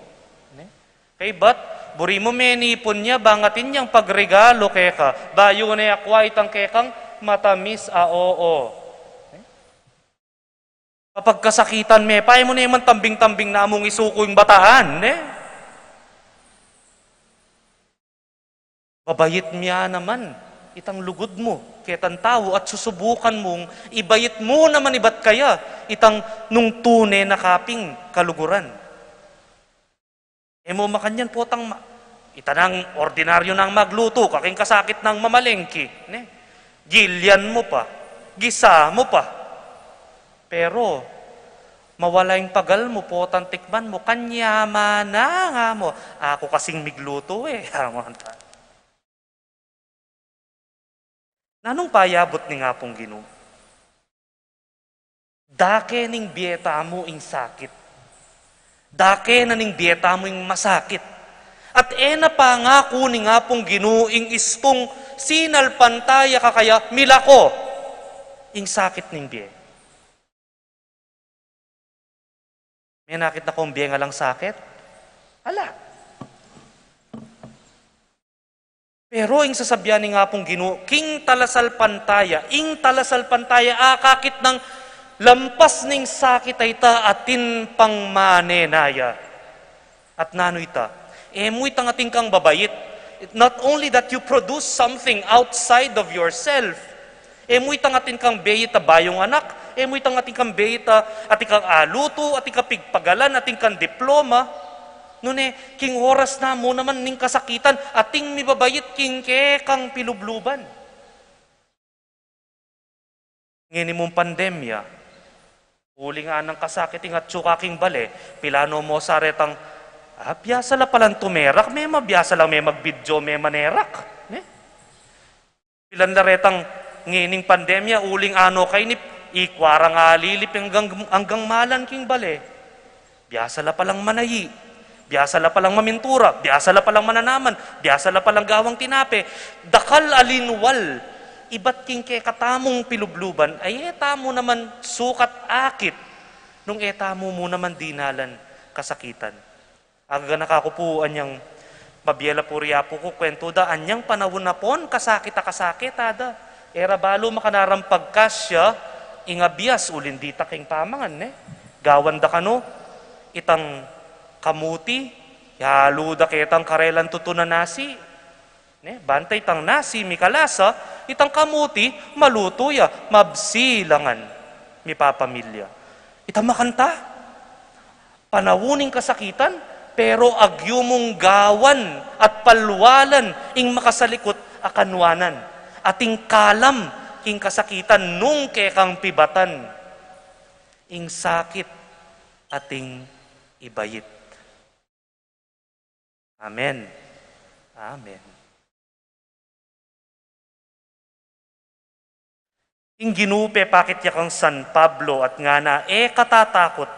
Ne? Kaybat, buri mu menipun ya, bang atin yang pagregalo keka. Bayu ne akwa itang kekang matamis a oo. Ne? Kapag kasakitan me pa, e mu ne man tambing-tambing na mung isuku ing bataan, ne? Babayit mya naman itang lugud mu ketang tau at susubukan mung ibayit mu naman ibat kaya itang nung tune na kaping kaluguran. E mu makanyan potang ma-, ita nang ordinaryo nang maglutu, kaking kasakit nang mamalengke, ne? Gilyan mu pa, gisa mu pa. Pero, mawala ing pagal mu, potang tikman mu, kanyaman na nga mu, aku kasing miglutu e, amu ta. Nanung payabut ning Apung Ginu? Dake ning bie tamu ing sakit. Dake na ning bie tamu ing masakit. At e na pangaku ning Apung Ginu ing istung sinalpantaya ka kaya milako ing sakit ning bie. Menakit na kung bie nga alang sakit? Ala. Pero ing sasabian ning Apung Ginu, king talasalpantaya, ing talasalpantaya akakit nang lampas ning sakit a ita atin pang manenaya. At nanu ita? E mu itang atin kang babayit. It, not only that you produce something outside of yourself, e mu itang atin kang bie ita bayung anak, e mu itang atin kang bie ita atin kang alutu, atin kang pigpagalan, atin kang diploma. Nune, king oras na mu naman ning kasakitan, atin mibabayit king kekang pilubluban. Ngeni mung pandemya, uling anang kasakit ing atsu ka king bale, pilanu mo sa retang, ah, biasa la palang tumerak, me ma, biasa lang me mag-video, me manerak, ne? Pilan la retang ngening pandemya, uling ano kainip, ikwa rang alilip anggang, anggang malan king bale. Biasa la palang manayi, biasa la palang mamintura, biasa la palang mananaman, biasa la palang gawang tinape, dakal a linwal, ibat king kekatamung pilubluban, ay e tamu naman sukat akit, nung e tamu mu naman dinalan kasakitan. Agaganaka ku pu anyang mabie la pu ri apu ku, kwentu da, anyang panaun na pon, kasakit a kasakit, ada. E ra balu makanarang pagkasya ing abias, uling dita king pamangan, ne? Gawan da kanu, itang kamuti, yalu da ketang karelang tutun a nasi. Ne? Banta itang nasi, mikalasa, itang kamuti, malutu ya, mabsi la ngan, mipapamilya. Itang makanta, Panaun ing kasakitan, pero agyu mung gawan at palwalan ing makasalikut a kanuanan. Ating kalam king kasakitan nung kekang pibatan. Ing sakit ating ibait. Amen. Amen. Ing Ginu pepakit ya kang San Pablo at ngana, e ka tatakut,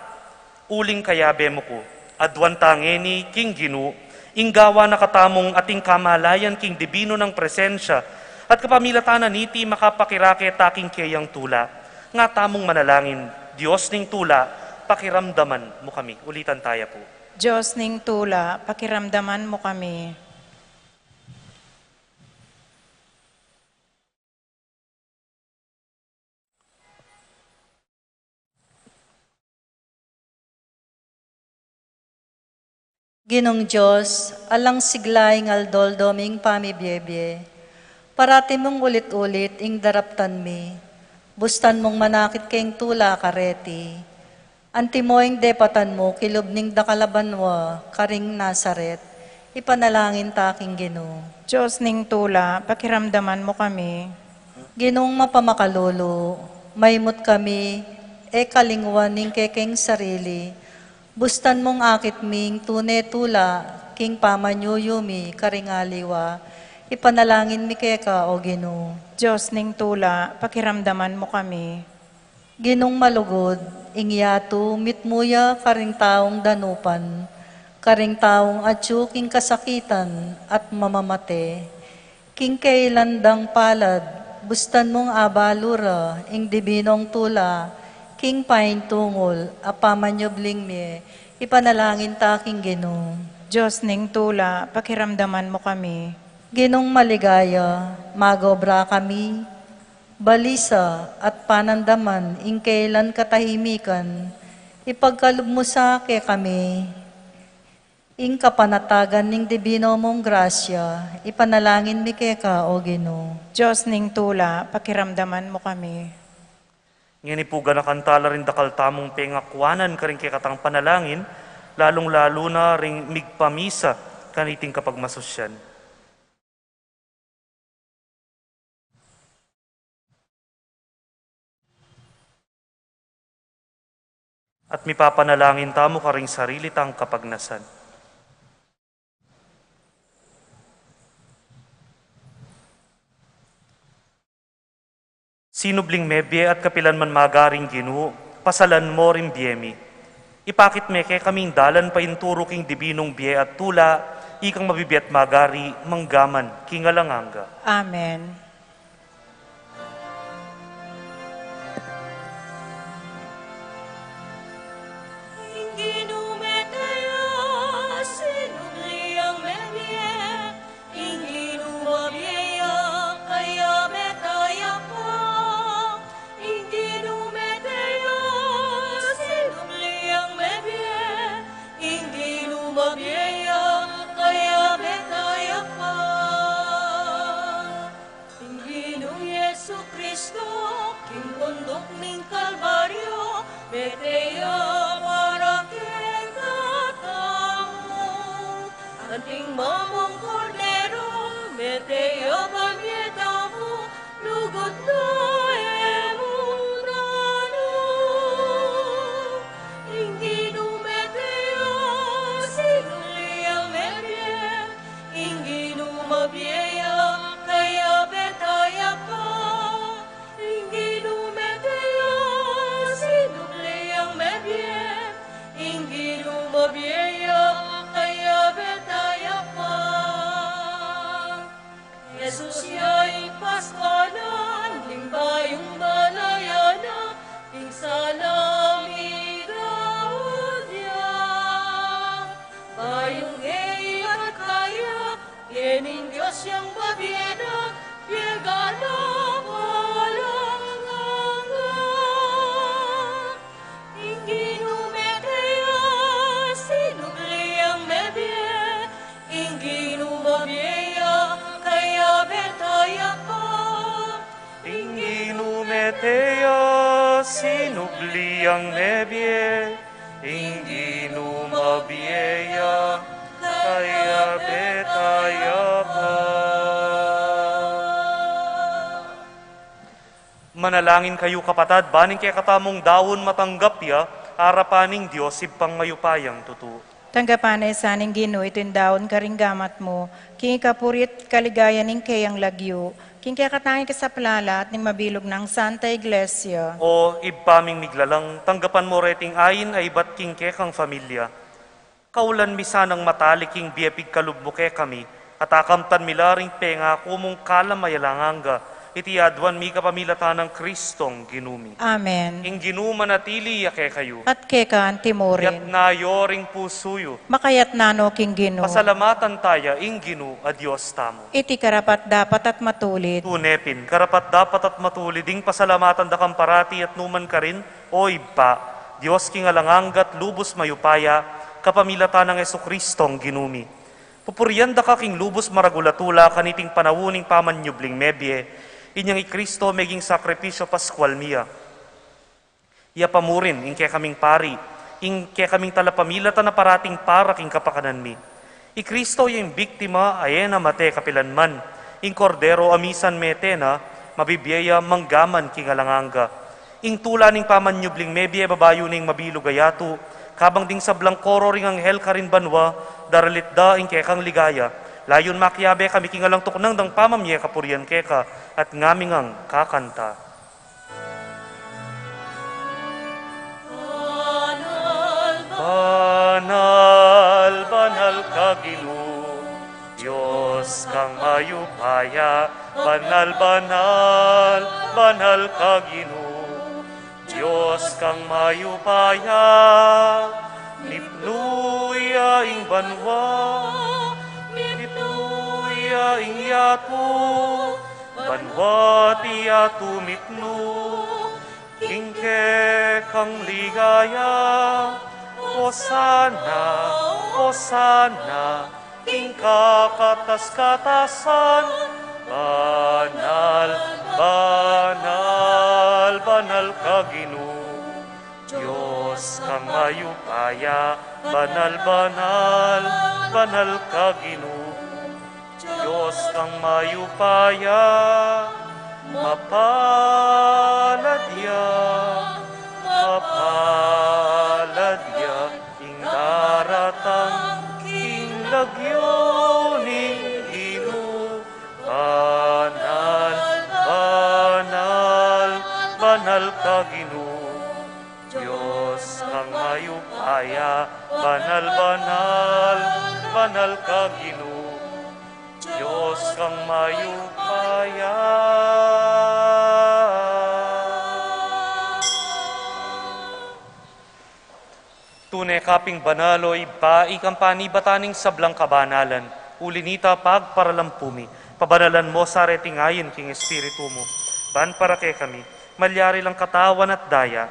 uling kayabe mu ku. Aduan ta ngeni king Ginu, ing gawa na katamung ating kamalayan king dibinu nang presensya, at kapamilatan na niti makapakirake ta king keyang tula. Nga tamung manalangin, Dios ning tula, pakiramdaman mu kami. Ulitan taya pu. Dios ning tula, pakiramdaman mu kami. Ginung Dios, alang sigla ing aldo-aldo ming pamibiebie, parati mung ulit-ulit ing daraptan mi. Bustan mung manakit keng tula kareti. Antimo ing depatan mu kilub ning dakal a banua karing Nazaret, ipanalangin ta king Ginu. Dios ning tula, pakiramdaman mu kami. Ginung mapamakalulu, maimut kami, e kalingwan ing kekeng sarili, bustan mung akit mi ing tune tula king pamanyuyu mi karing aliwa, ipanalangin mi keka, o Ginu. Dios ning tula, pakiramdaman mu kami. Ginung malugud, ing yatu mitmu ya karing taung danupan, karing taung atyu king kasakitan at mamamate. King kailan dang palad, bustan mung abalu ra ing dibinung tula king paintungul a pamanyubling mie, ipanalangin ta king Ginu. Dios ning tula, pakiramdaman mu kami. Ginung maligaya, magobra kami, balisa at panandaman ing kailan katahimikan, ipagkalub mu sa kekami ing kapanatagan ning dibinu mung grasya, ipanalangin mi keka, o Ginu. Dios ning tula, pakiramdaman mu kami. Ngeni pu ganakan ta la ring dakal tamung pengakuanan karing kekatang panalangin, lalung-lalu na ring migpamisa kaniting kapagmasusyan. At mipapanalangin tamu karing sarili tang kapagnasan. Sinubling mebie at kapilan man magaring Ginu, pasalan mo ring bie mi. Ipakit me kekaming dalan painturu king dibinung bie at tula, ikang mabibie at magari, manggaman king alang angga. Amen. Ing Ginu mete ya, sinubli yang mebie. Ing Ginu mabie ya, kayabe ta ya pa. Ing Ginu mete ya, sinubli yang mebie. Ing Ginu mabie ya, kayabe ta ya pa. Ing Ginung Jesucristo, king bunduk ning Kalbaryo, mete ya para kekatamu. Anting mamung Kordero, mete ya ban mie tamu, lugud na e mu danu. Ing Ginu mete ya, sinubli yang mebie. Ing Ginu mabie ya, kayabe ta ya pa. Ing Ginu mete ya, sinubli yang mebie. Ing Ginu mabie ya, kayabe ta ya pa. Jesus ya ing Paskwa na, ning bayung balayan na, ing sala mi daun ya. Bayung e ibat kaya, ya ning Dios yang babie na, bie ganap alang angga. Ing Ginu mete ya, sinubli yang mebie. Ing Ginu mabie ya, kayabe ta ya pa. Ing Ginu mete ya, sinubli yang mebie. Ing Ginu Eya, kaya betaya pa. Manalangin kayu, kapatad, ban ing kekatamung daun matanggap ya arapan ning Dios Ibpang mayupayang tutu. Tanggapan na sa ning Ginu iting daun karing gamat mu, king kapurian at kaligayan ning keyang lagyu, king kekatamung kasaplalan at ning mabilug nang Santa Iglesia. O Ibpa ming miglalang, tanggapan mu reting ain a ibat king kekang familia. Kaulan mi sanang matalik ing bie pigkalub mu kekami, at akamtan mi la ring pengaku mung kalam a alang angga, iti aduan mi kapamilatan nang Kristong Ginu mi. Amen. Ing Ginu manatili ya kekayu. At keka antimurin. Yatna yu ring pusu yu. Makayatna no king Ginu. Pasalamatan taya ing Ginu a Dios tamu. Iti karapat-dapat at matulid. Tune pin, karapat-dapat at matulid ing pasalamatan da kang parati at nukarin man, O Ibpa, Dios king alang angga at lubus mayupaya, kapamilatan nang Jesukristong Ginu mi. Pupurian da ka king lubus maragul a tula kaniting panaun ning pamanyubling mebie, inyang i Kristo meging sakripisyu paskual mi ya. Iya pa murin ing kekaming pari, ing kekaming talapamilatan a parating para king kapakanan mi. I Kristo ya ing biktima a e na mate kapilan man, ing Kordero a misan mete na, mabibie ya mangga man king alang angga. Ing tula ning pamanyubling mebie babayu ning mabilug a yatu, kabang ding sablang koro ring anghel karin banua, daralit da ing kekang ligaya. Layun makiabe kami king alang tuknang dang pamamie kapurian keka, at ngami ngang kakanta. Banal, banal ka Ginu, Dios kang mayupaya, banal, banal, banal ka Ginu, Dios kang mayupaya, mipnu ya ing banua, mipnu ya ing yatu, banua at yatu mipnu, king kekang ligaya, Hosana, Hosana, king kakatas-katasan, banal, banal, banal ka Ginu, Dios kang mayupaya, banal, banal, banal ka Ginu, Dios kang mayupaya, mapalad ya, mapalad ya, ing daratang king lagyu ning Ginu, banal, banal, banal ka Ginu, Dios kang mayupaya, banal, banal, banal ka Ginu, Dios kang mayupaya. Tune ka pin banal, o Ibpa, ikang panibatan ning sablang kabanalan. Uli nita, pagparalampu mi, pabanalan mo sa reting ain king Espiritu mu, ban para kekami malyari lang katawan at daya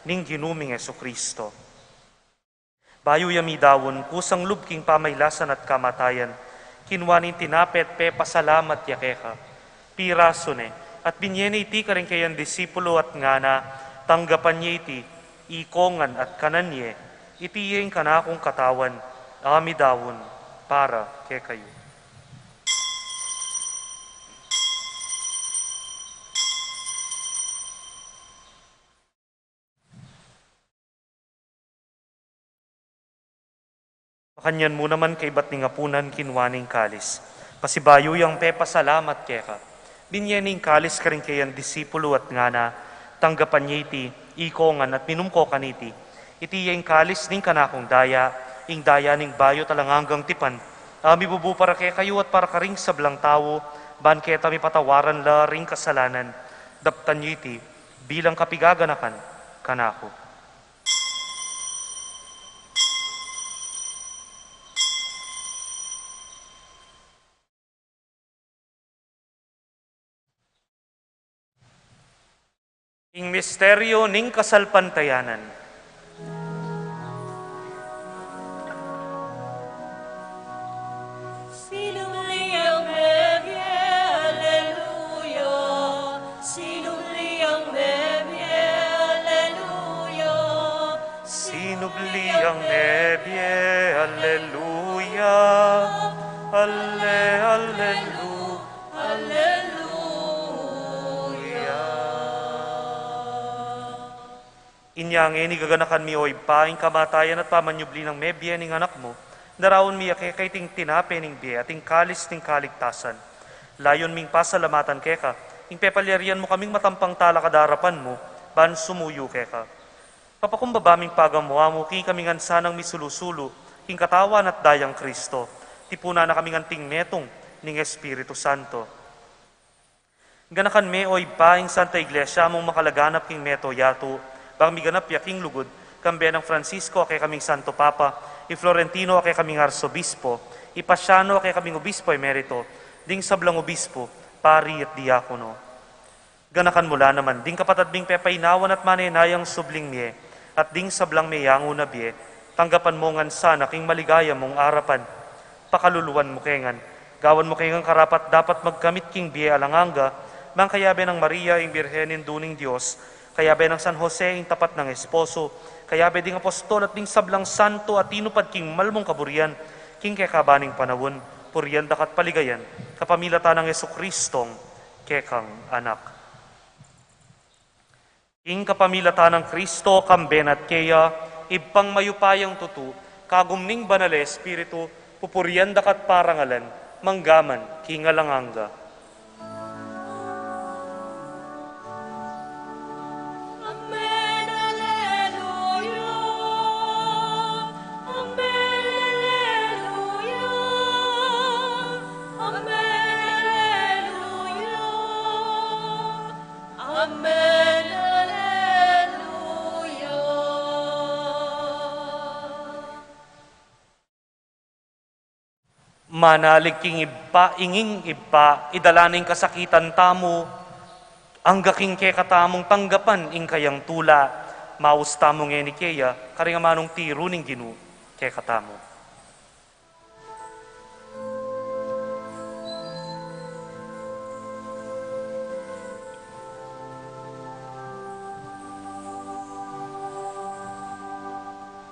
ning Ginu ming Jesucristo. Bayu ya midaun, kusang lub king pamailasan at kamatayan, kinua ne ing tinape at pepasalamat ya keka, pirasu ne, at binye ne iti karing keyang disipulu at ngana, tanggapan ye iti, ikongan at kanan ye, iti ya ing kanakung katawan, a midaun para kekayu. Makanyan mu naman kaibat ning apunan, kinua ne ing kalis, pasibayu yang pepasalamat keka, binye ne ing kalis karing keyang disipulu at ngana, tanggapan ye iti, ikongan at minum ko kaniti, iti ya ing kalis ning kanakung daya, ing daya ning bayu at alang anggang tipan, a mibubu para kekayu at para karing sablang tau, ban keta mipatawaran la ring kasalanan. Daptan ye iti bilang kapigaganakan kanaku. Ing misteryu ning kasalpantayanan. Sinubli yang mebie, aleluya. Sinubli yang mebie, aleluya. Sinubli yang mebie, Inya ngeni gaganakan mi, o Ibpa, ing kamatayan at pamanyubli nang mebie ning Anak mu, daraun mi keka iting tinape ning bie at ing kalis ning kaligtasan. Layun ming pasalamatan keka ing pepalyarian mu kaming matampang talakad king arapan mu ban sumuyu keka. Papakumbaba ming pagamu-amu king ikami ngan sanang misulu-sulu king katawan at dayang Kristo. Tipunan na kaming anting metung ning Espiritu Santo. Ganakan me, o Ibpa, ing Santa Iglesia mung makalaganap king mabilug a yatu, bang miganap ya king lugud, kambe nang Francisco a kekaming Santo Papa, i Florentino a kekaming Arsobispo, i Pasiano a kekaming Obispo Emerito, ding sablang obispo, pari at diakono. Ganakan mu la naman ding kapatad ming pepainawan at manenayang subling mie, at ding sablang meyangu na bie, tanggapan mu ngan sana king maligaya mung arapan. Pakaluluan mu ke ngan, gawan mu ke ngan karapat-dapat magkamit king bie alang angga, mang kayabe nang Maria ing Birhen Indu ning Dios, kayabe nang San Jose ing tapat nang esposo, kayabe ding apostol at ding sablang santo a tinupad king mal mung kaburian, king kekaban ning panaun, purian da ka at paligayan, kapamilatan nang Jesucristong kekang Anak. Ing kapamilatan nang Kristo, kambe na at keya, Ibpang mayupayang tutu, kagum ning Banal a Espiritu, pupurian da ka at parangalan, mangga man king alang angga. Amen, alleluia. Amen, alleluia. Amen, alleluia. Amen, alleluia. Manalig king Ibpa, ing ing Ibpa, idala na ing kasakitan tamu, angga king kekatamung tanggapan ing kayang tula, maus tamu ngeni keya, karing amanung tiru ning Ginu kekatamu.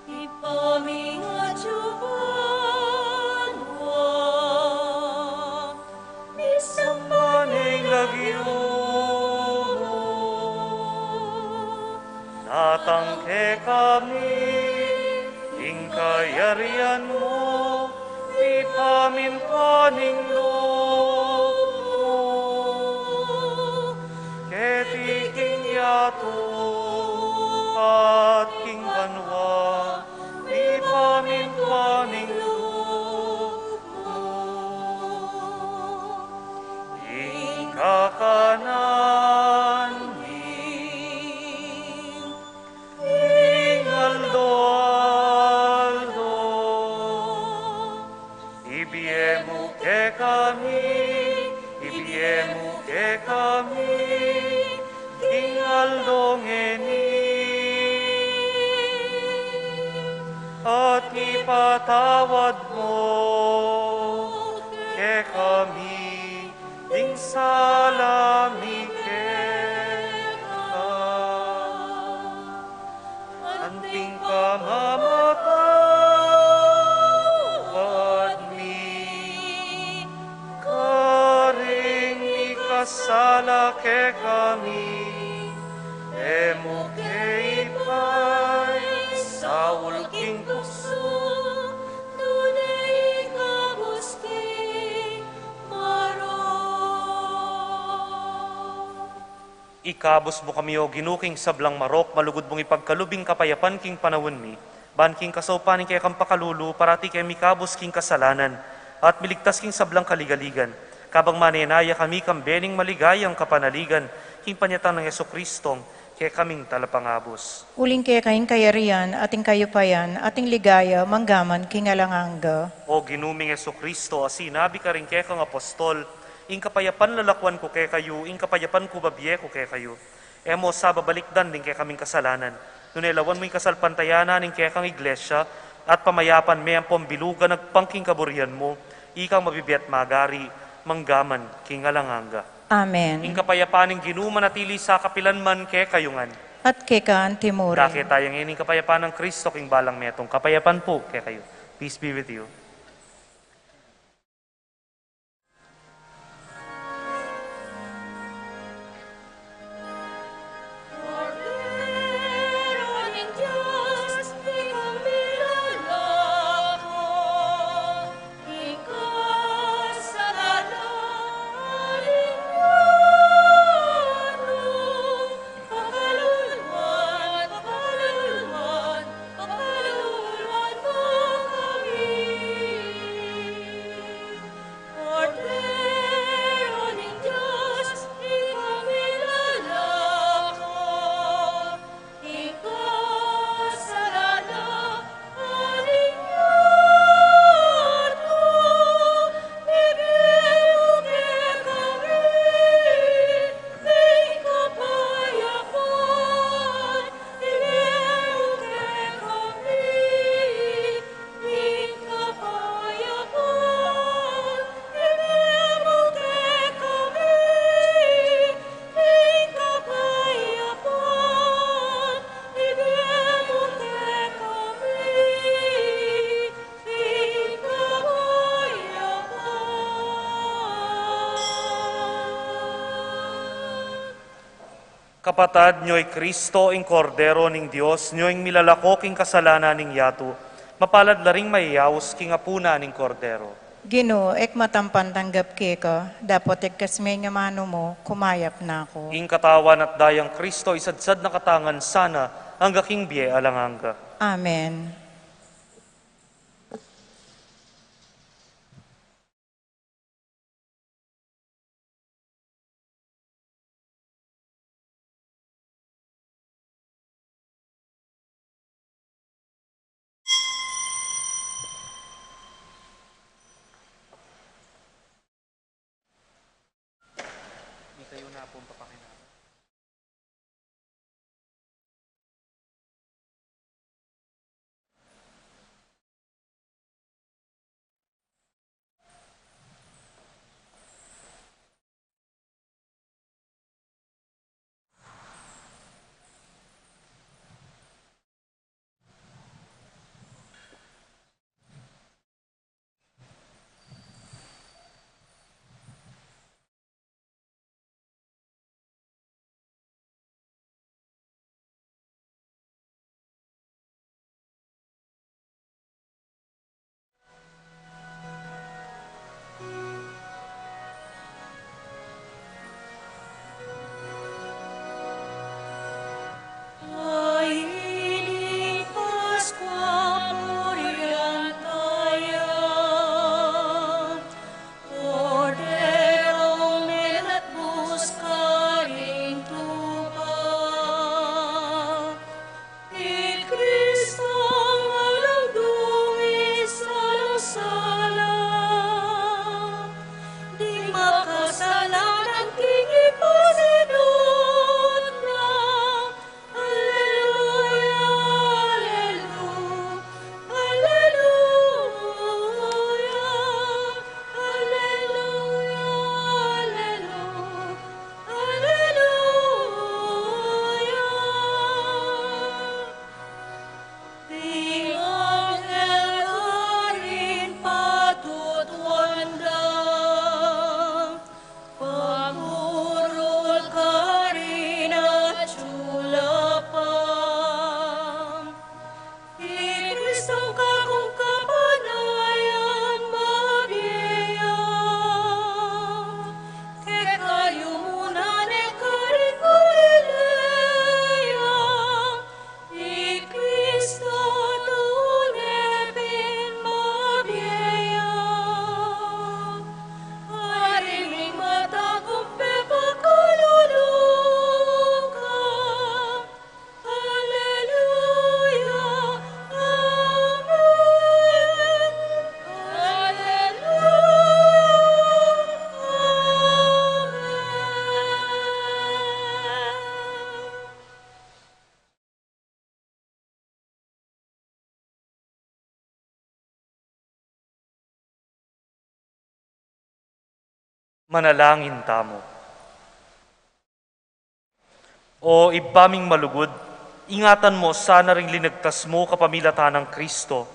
Ibpa mi, atsu ka banua, misamban ya ing lagyu mu, datang kekami ing kayarian mu, mipamintuan ing lub mu keti king yatu at king banua. Mipamintuan ing lub mu king kakanan mi king aldo-aldo. Ibie mu kekami, ibie mu kekami king aldo ngeni, at ipatawad mu kekami ding sala mi keka, anting pamamatawad mi karing mikasala kekami, e mu ke ipaisaul king tuksu, nune ikabus king marok. Ikabus mu kami, O Ginu, king sablang marok, malugud mung ipagkalub ing kapayapan king panaun mi, ban king kasaupan ning kekang pakalulu, parati keng mikabus king kasalanan, at miligtas king sablang kaligaligan, kabang manenaya kami kambe ning maligayang kapanaligan, king panyatang nang Jesucristong kekaming Talapangabus. Uling keka ing kayarian, at ing kayupayan, at ing ligaya, manggaman king alang angga. O Ginu ming Jesucristo, a sinabi karing kekang apostol, ing kapayapan lalakuan ku kekayu, ing kapayapan ku babie ku kekayu. E mu sa babalikdan ding kekaming kasalanan, nune lawan mu ing kasalpantayanan ning kekang Iglesia, at pamayapan me ampong bilugan agpang king kaburian mu, ikang mabibie at magari, manggaman king alang angga. Amen. Ing kapayapan ning Ginu manatili sa kapilan man kekayu ngan. At keka anti mu rin. Dakit taya ngeni ing kapayapan nang Kristo king balang metung. Kapayapan pu kekayu. Peace be with you. Kapatad, nyo i Kristo, ing Kordero ning Dios, nyo ing milalako king kasalanan ning yatu. Mapalad la ring mayayaus king apunan ning Kordero. Ginu, e ku matampan tanggap keka, dapot igkas me ing amanu mu, kumayap na ku. Ing katawan at dayang Kristo, isadsad na katamu ngan sana, angga king bie alang angga. Amen. Ikayu na pung papakinabangan. Kordero menatbus karing tupa. I Kristong alang dungis, alang sala, ding makasalanan king ipasidut na. Alleluia, alleluia, alleluia, alleluia, alleluia, alleluia. Ding anghel karin patutuan da, pangurul karin atyu la pa. I Kristong kakung kapanayan mabie ya, kekayu mu na ne karin Galilea, i Kristo tune pin mabie ya. Ari ming mata kung pepakalulu ka. Alleluia, amen. Alleluia, amen. Manalangin tamu. O Ibpa ming malugud, ingatan mu sana ring linagtas mu kapamilatan nang Kristo,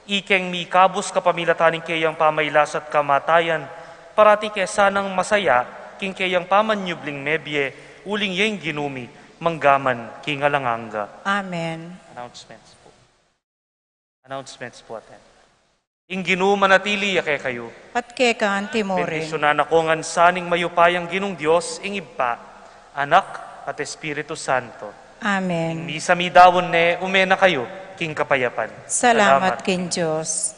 ikeng mikabus kapamilatan ning keyang pamailas at kamatayan, parati ke sanang masaya king keyang pamanyubling mebie, uling ya ing Ginu mi, mangga man king alang angga. Amen. Announcements po. Announcements po, atin. Ing Ginu manatili ya kekayu. At keka anti mu rin. Bendisyunan na ko ngan sa ning mayupayang Ginung Dios, ing Ibpa, Anak, at Espiritu Santo. Amen. Ing misa mi daun ne, ume na kayu king kapayapan. Salamat king Dios.